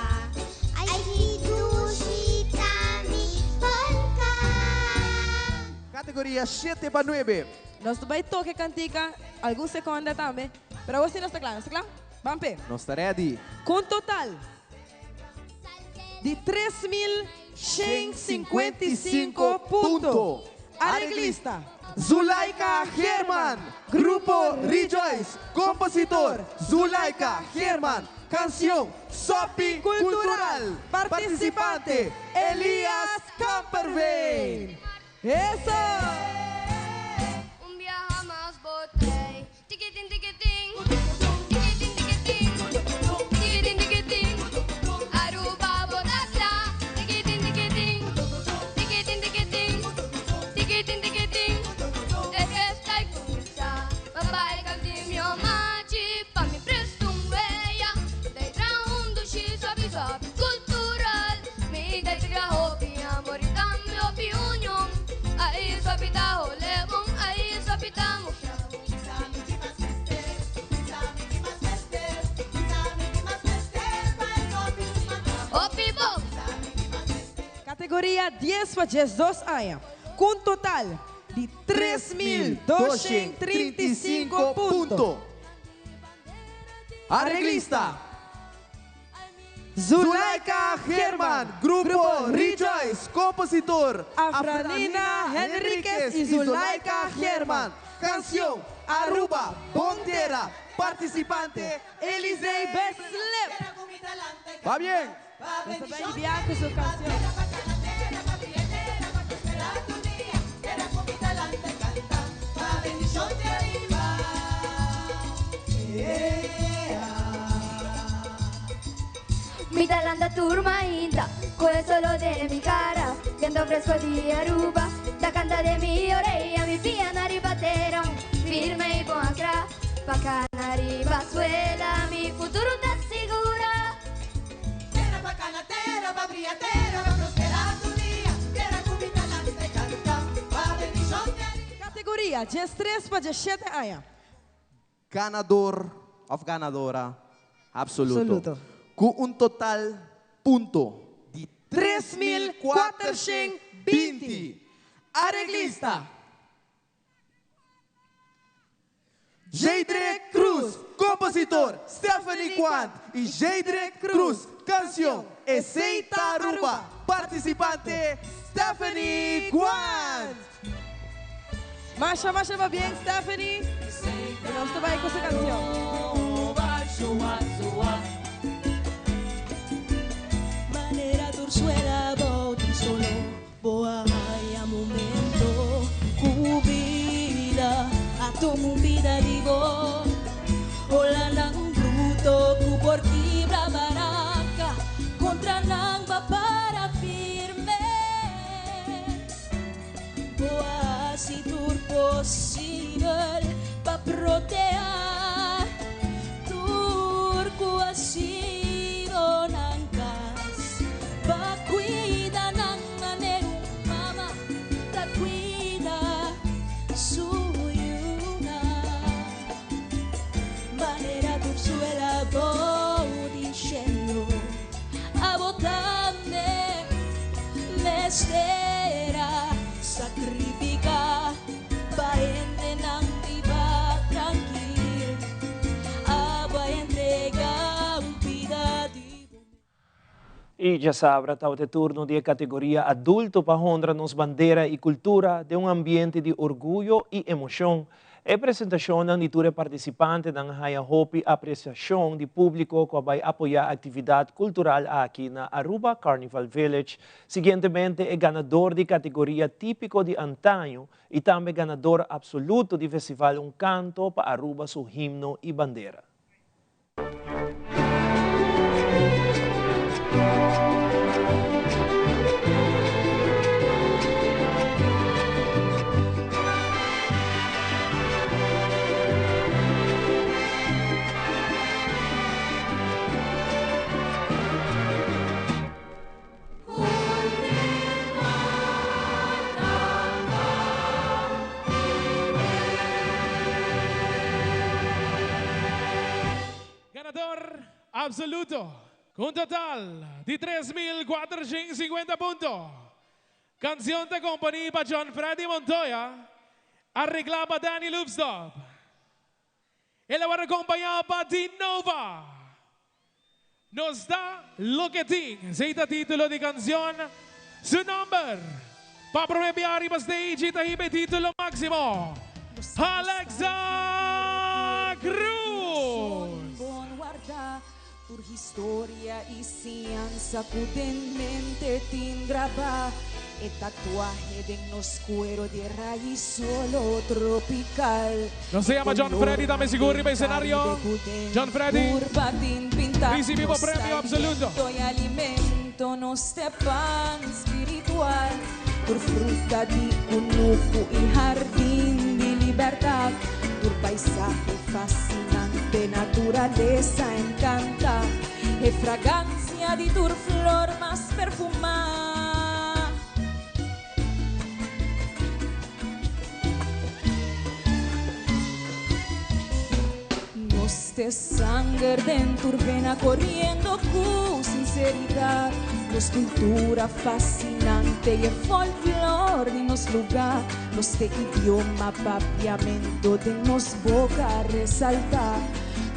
ay ki dushi ta mi polka. Categoria shete pa nuebe. Nos ta bay toca e cantica algun seconda tambe, pero awor si nos ta cla, nos ta cla? Ban p'e. Nos ta ready. Cu un total di 3155 punto. Areglista. Zulaika Geerman, Grupo Rejoice, Compositor, Zulaika Geerman, Cancion, Sopi Cultural, Participante, Elias Kamperveen. Eso! Un biaha mas bo trei. Tikitin tikitin, tikitin tikitin, tikitin tikitin, Aruba bo ta kla. Tikitin tikitin, tikitin tikitin, tikitin tikitin, e fiesta a kuminsá. Ma bai kanti mi omachi pa mi presta un weya. Dai traha un dushi suavi suavi kultural. Mi dai kria hopi amor i tambe hopi union. Ai suavi ta hole bon, ai suavi ta mufia bon. Hopi bon! Categoria dies pa 12 aña, cu un total di 3235 punto. Areglista, Zulaika Geerman, Grupo Rejoice, Compositor, Afranina Henriquez y Zulaika Geerman. Cancion, Aruba, Bon Tera, Participante, Elisei Beslip. Va bien. Nos ta bay bia cu su cancion. tur mainta Cu e solo den mi cara Viento fresco di Aruba Ta canta den mi orea Mi pianan riba tera Firme y bon ancra Pa cana riba suela Mi futuro ta sigura. Tera pa cana, tera pa bria, tera pa prospera tur dia, tera cu mi ta lanta y canta pa bendicion di ariba. Categoria, 13 pa 17 aña. Ganador of ganadora absoluto. Absoluto. Cu un total punto di 3420. Areglista. Jeidrek Cruz, compositor, Stephanie Quant y Jeidrek Cruz, cancion, Esey ta Aruba, participante, Stephanie Quant. Masha masha pabien Stephanie y nos ta bay cu su cancion. Manera tur suela bou di solo bo a haya momento cu bida a tuma un bida di bo. Olanan bruto cu por kibra baranca contra nan ba para firme. Bo a hasi tur posibel pa proteá tur ku a sido nan kas, pa kuida nan manera un mama ta kuida su yunan. Manera tur suela bou di shelu, abo tambe mester a sacrifica pa hendenan biba trankil. Abo a entrega un bida di bo. I djasabra tabata e turno di e kategoria adulto pa honra nos bandera i kultura den un ambiente di orguyo i emoshon. E presentashonnan di tur e partisipantenan a haña hopi apresiashon di públiko ku a bai apoyá aktividat kultural aki na Aruba Carnival Village. Siguientemente e ganador di kategoria típiko di antaño i tambe ganador apsoluto di festival Un Kanto pa Aruba su himno i bandera. Ganador absoluto cu un total di 3450 punto. Cancion ta componi pa John Freddy Montoya, aregla pa Danny Loopsdorp. El a wòrdu kompañá pa Di Nova. Nos ta loke tin. Esei ta título di kanshon. Su nòmber pa promé bia riba stage ta hiba e título máksimo, Alexa Cruz. Tur historia y siñansa cu den mente tin grabá, e tatuahe den nos cuero di e rais solo tropical. Nos ta yama John Freddy tambe sigur riba escenario. John Freddy, ricibi bo premio absoluto. Nos alimento, nos te pan spiritual, tur fruta di cunucu y hardin di libertad, tur paisahe fascinante, naturaleza encanta, e fragancia di tur flor mas perfuma. Nos te sanger den tur vena coriendo cu sinceridad, nos cultura fascinante y e folklor di nos lugar, nos te idioma papiamento den nos boca resalta,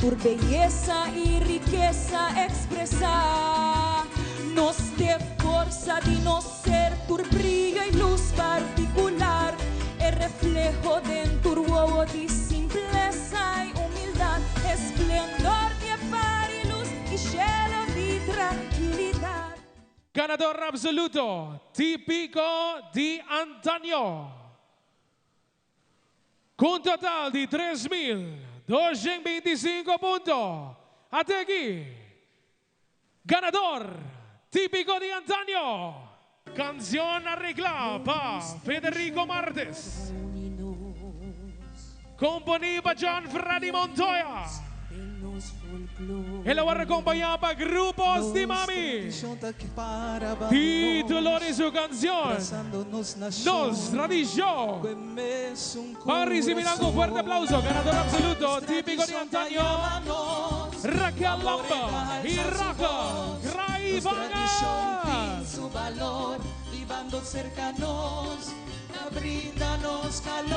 tur beyesa y rikesa expresa. Nos te forsa di nos ser tur brillo y luz particular, e refleho den tur wowo di simplesa y humildad, esplendor di e far y luz y cielo di tranquilidad. Ganador absoluto, Tipico di Antaño. Cu un total di 3225 punto. Ate aki, ganador! Típico di Antaño. Canción areglá pa Federico Martes. Komponí pa John Freddy Montoya. El a wòrdu akompañá pa Grupo Stimami. Título di su kanshon, Nos Tradishon. Ban risibí nan ku un fuerte aplauso, ganador absoluto, Típico di Antaño, Raquel Lomba i Rocco Graivanger. Ta brinda nos calor.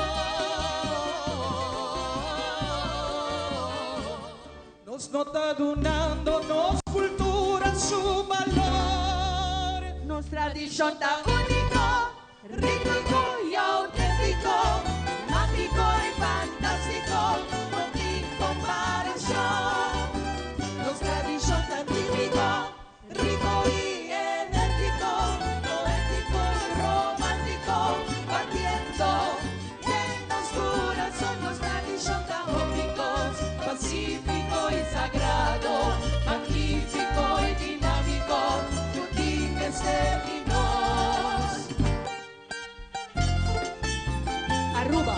Nos no ta dunando nos cultura su balor. Nos tradicion ta unico, rico y autentico, magico y fantastico, no tin comparacion. Nos tradicion ta tipico, Rico y enérgico, poético y romántico, batiendo den nos curazón, nos tradicion ta hopi cos, pacífico y sagrado, magnífico y dinámico, cu tin mester di nos. Aruba,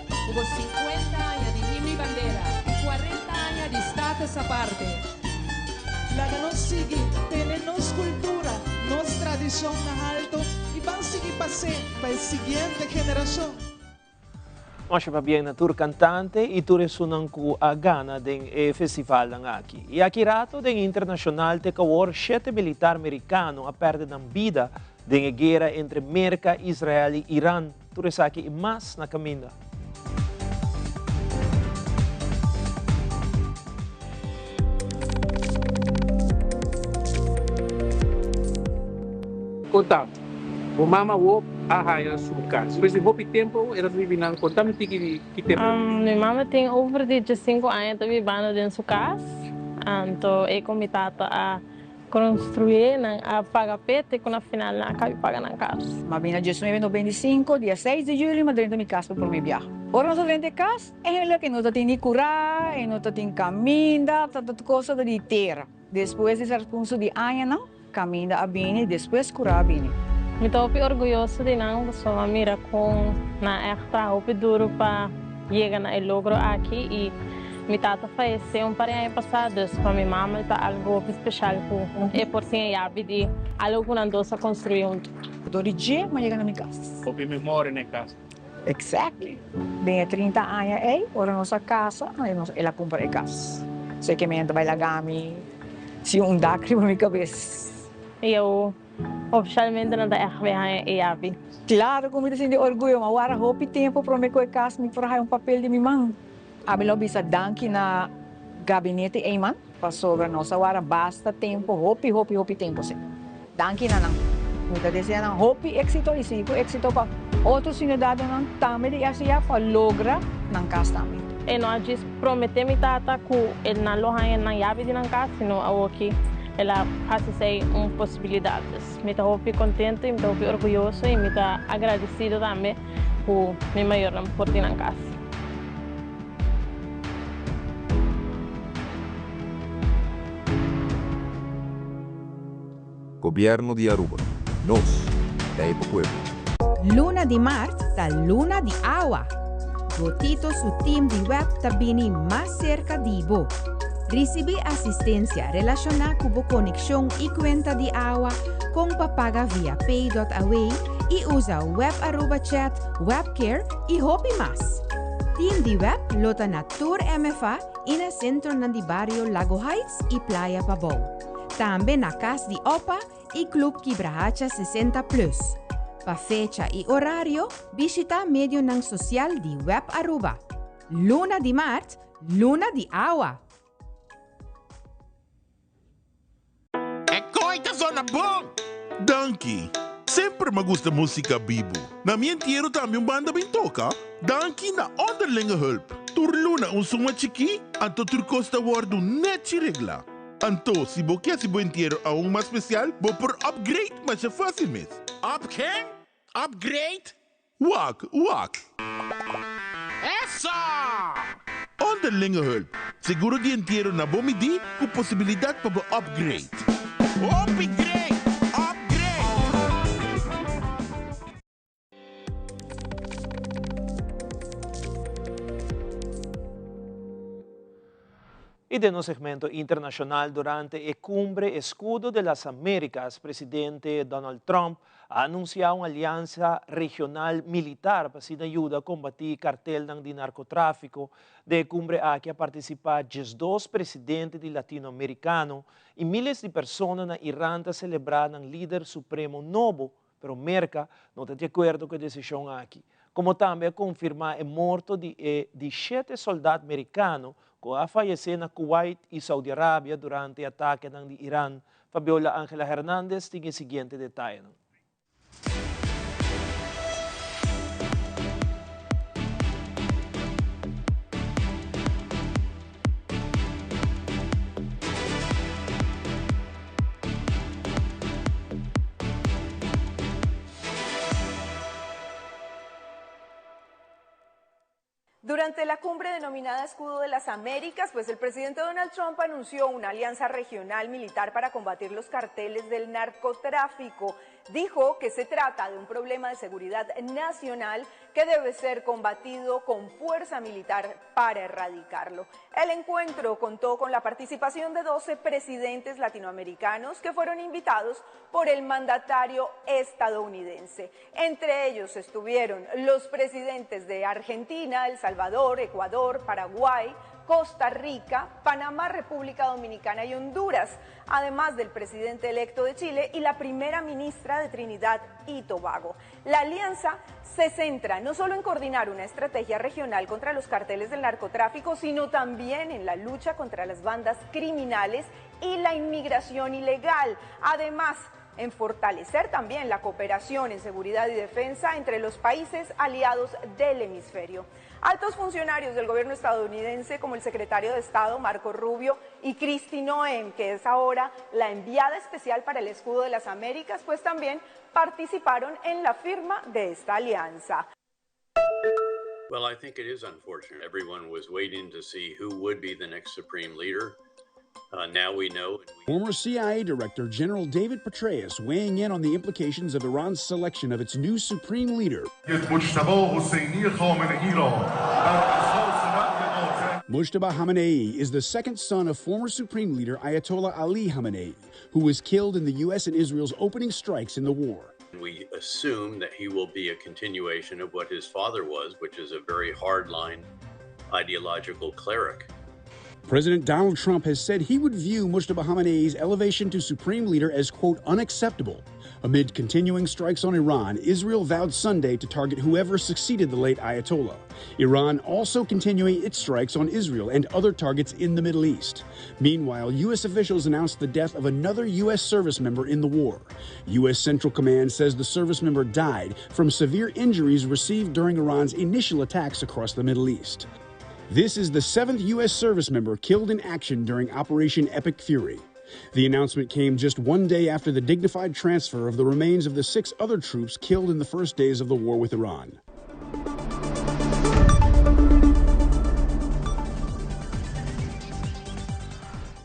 cu bo 50 aña di himno y bandera y 40 aña di status aparte. Laga nos sigui tene nos cultura, nos tradicion na halto y ban sigui pas'é pa e siguiente generacion. Masha pabien na tur cantante y tur esunnan cu a gana den e festivalnan aki. Y aki rato den internacional te cawor shete militar mericano a perde nan bida den e guera entre Merca, Israel y Iran. Tur esaki y mas na caminda. Konta, bo mama wou a haña su kas. Despues di hopi tempu e ta bibi nan. Konta mi tiki di ki tempu. Mi mama tin over di diesinco aña ta bibando den su kas. Anto e ku mi tata a Construye, nan a paga p'e te cu na final nan a cabi paga nan cas. M'a bini na diesnuebe noventa i sinku, dia seis di juli m'a drenta mi cas pa prome biaha. Ora nos a drenta e cas, eigenlijk e no ta tin ni curá, e no ta tin caminda, ta tur cosa ta di tera. Despues di transcurso di añanan, caminda a bini, despues curá a bini. Mi ta hopi orguyoso di nan pasobra m'a mira con nan echt traha hopi duro pa yega na e logro aki y Mi tata fayesé un par di aña pasá, dus pa mi mama e ta algu hopi speshal ku e por tin e yabi di algu ku nan dos a konstruí huntu. Dor di dje m'a yega na mi kas. Hopi memoria na e kas. Exactly. Den e trinta aña ei, ora nos a kasa, el a kumpra e kas. So e ke menta bai laga mi sin un dak riba mi kabes. I eu ofishalmente nan ta ègt bai haña e yabi. Klaro ku mi ta sinti orguyo, m'a wara hopi tempu promé ku e kas mi por haña un papel di mi man. Ami lo bisa danki na Gabinete Eman pasobra nos a wara basta tempo, hopi hopi hopi tempo si. Danki na nan. Mi ta desea nan hopi exito y sigui cu exito pa otro ciudadanonan tambe di RCA pa logra nan cas tambe. E no a djis promete mi tata cu e nan lo haña nan yabi di nan cas, sino awoki el a haci esey un posibilidad. Dus mi ta hopi contento y mi ta hopi orguyoso y mi ta agradecido tambe cu mi mayornan por tin nan cas. Gobierno di Aruba. Nos ta e pa pueblo. Luna di mart ta luna di awa. Botito su team di web ta bini mas serka di bo. Risibí asistensia relashoná ku bo konekshon i kuenta di awa kon pa paga via pay.aw i usa Web Aruba Chat, Webcare i hopi mas. Team di web lo ta na tur MFA i na sentronan di bario Lago Heights i Playa Pabou. Tambe na Kas di Opa i Club Kibrahacha 60 Plus. Pa fecha i orario bishita medionan sosial di Web Aruba. Luna di maart, luna di awa! E koe ta zona bon! Danki! Semper m'a gusta musica bibu. Na mi entiero tambe un banda bin toca. Danki na Onderlinge Hulp. Tur luna un suma chikí, anto tur kos ta wordu nechi reglá. Anto, si bo ke hasi bo entiero aun mas spesial, bo por upgrade masha fásil mes. Up ken? Upgrade? Wak, wak. Eso! Onderlinge hulp, seguro di entiero na bo midí ku posibilidat pa bo upgrade. Hopi great! Y den nos segmento internacional durante e cumbre Escudo de las Américas, presidente Donald Trump a anuncia un alianza regional militar pa asina yuda combati cartelnan di narcotrafico. Den e cumbre aki a participa 12 presidente di Latinoamericano y miles di persona na Iran ta celebra nan lider supremo nobo, pero Merca no ta di acuerdo cu e decision aki. Como tambe a confirma e morto di e di shete soldat Mericano cu a fayece na Kuwait y Saudi Arabia durante e atakenan di Iran. Fabiola Angela Hernandez tin e siguiente detayenan. Durante la cumbre denominada Escudo de las Américas, pues el presidente Donald Trump anunció una alianza regional militar para combatir los carteles del narcotráfico. Dijo que se trata de un problema de seguridad nacional que debe ser combatido con fuerza militar para erradicarlo. El encuentro contó con la participación de 12 presidentes latinoamericanos que fueron invitados por el mandatario estadounidense. Entre ellos estuvieron los presidentes de Argentina, El Salvador, Ecuador, Paraguay, Costa Rica, Panamá, República Dominicana y Honduras, además del presidente electo de Chile y la primera ministra de Trinidad y Tobago. La alianza se centra no solo en coordinar una estrategia regional contra los carteles del narcotráfico, sino también en la lucha contra las bandas criminales y la inmigración ilegal. Además, en fortalecer también la cooperación en seguridad y defensa entre los países aliados del hemisferio. Altos funcionarios del gobierno estadounidense, como el secretario de Estado Marco Rubio y Kristi Noem, que es ahora la enviada especial para el Escudo de las Américas, pues también participaron en la firma de esta alianza. Well, I think it is unfortunate. Everyone was waiting to see who would be the next supreme leader. Now we know. Former CIA Director General David Petraeus weighing in on the implications of Iran's selection of its new supreme leader. Mojtaba Khamenei is the second son of former Supreme Leader Ayatollah Ali Khamenei, who was killed in the U.S. and Israel's opening strikes in the war. We assume that he will be a continuation of what his father was, which is a very hardline ideological cleric. President Donald Trump has said he would view Mojtaba Khamenei's elevation to supreme leader as, quote, unacceptable. Amid continuing strikes on Iran, Israel vowed Sunday to target whoever succeeded the late Ayatollah. Iran also continuing its strikes on Israel and other targets in the Middle East. Meanwhile, U.S. officials announced the death of another U.S. service member in the war. U.S. Central Command says the service member died from severe injuries received during Iran's initial attacks across the Middle East. This is the seventh U.S. service member killed in action during Operation Epic Fury. The announcement came just one day after the dignified transfer of the remains of the six other troops killed in the first days of the war with Iran.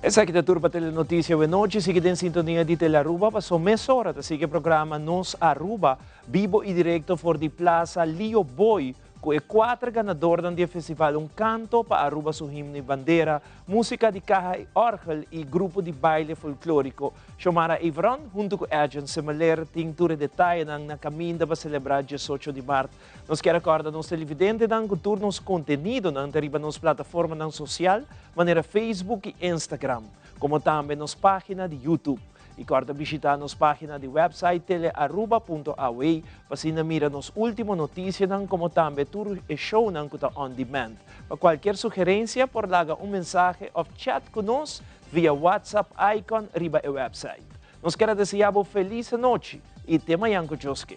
Esaki ta tur pa Telenoticia awe nochi. Sigui den sintonia di Telearuba paso mesora ta sigui e programa Nos Aruba, bibo y directo for di Plaza Lio Boy Ku e kuater ganadornan di e festival Un Kanto pa Aruba su Himno i Bandera, Músika di Kaha i Òrgel i Grupo di Baile Folklóriko. Xiomara Evron huntu ku Edjean Semeleer tin tur e detayenan na kaminda pa selebrá diesocho di mart. Nos kier a kòrda nos televidentenan ku tur nos kontenidonan ta riba nos plataformanan sosial manera Facebook i Instagram, komo tambe nos página di YouTube. I kòrda bishitá nos página di wèpsait telearuba punto aw pa asina mira nos último notisianan komo tambe tur e shownan ku ta on demand. Pa kualkier sugerensia por laga un mensahe òf chat ku nos via WhatsApp icon riba e wèpsait. Nos kier a deseá bo felis anochi i te mañan ku Dios ke.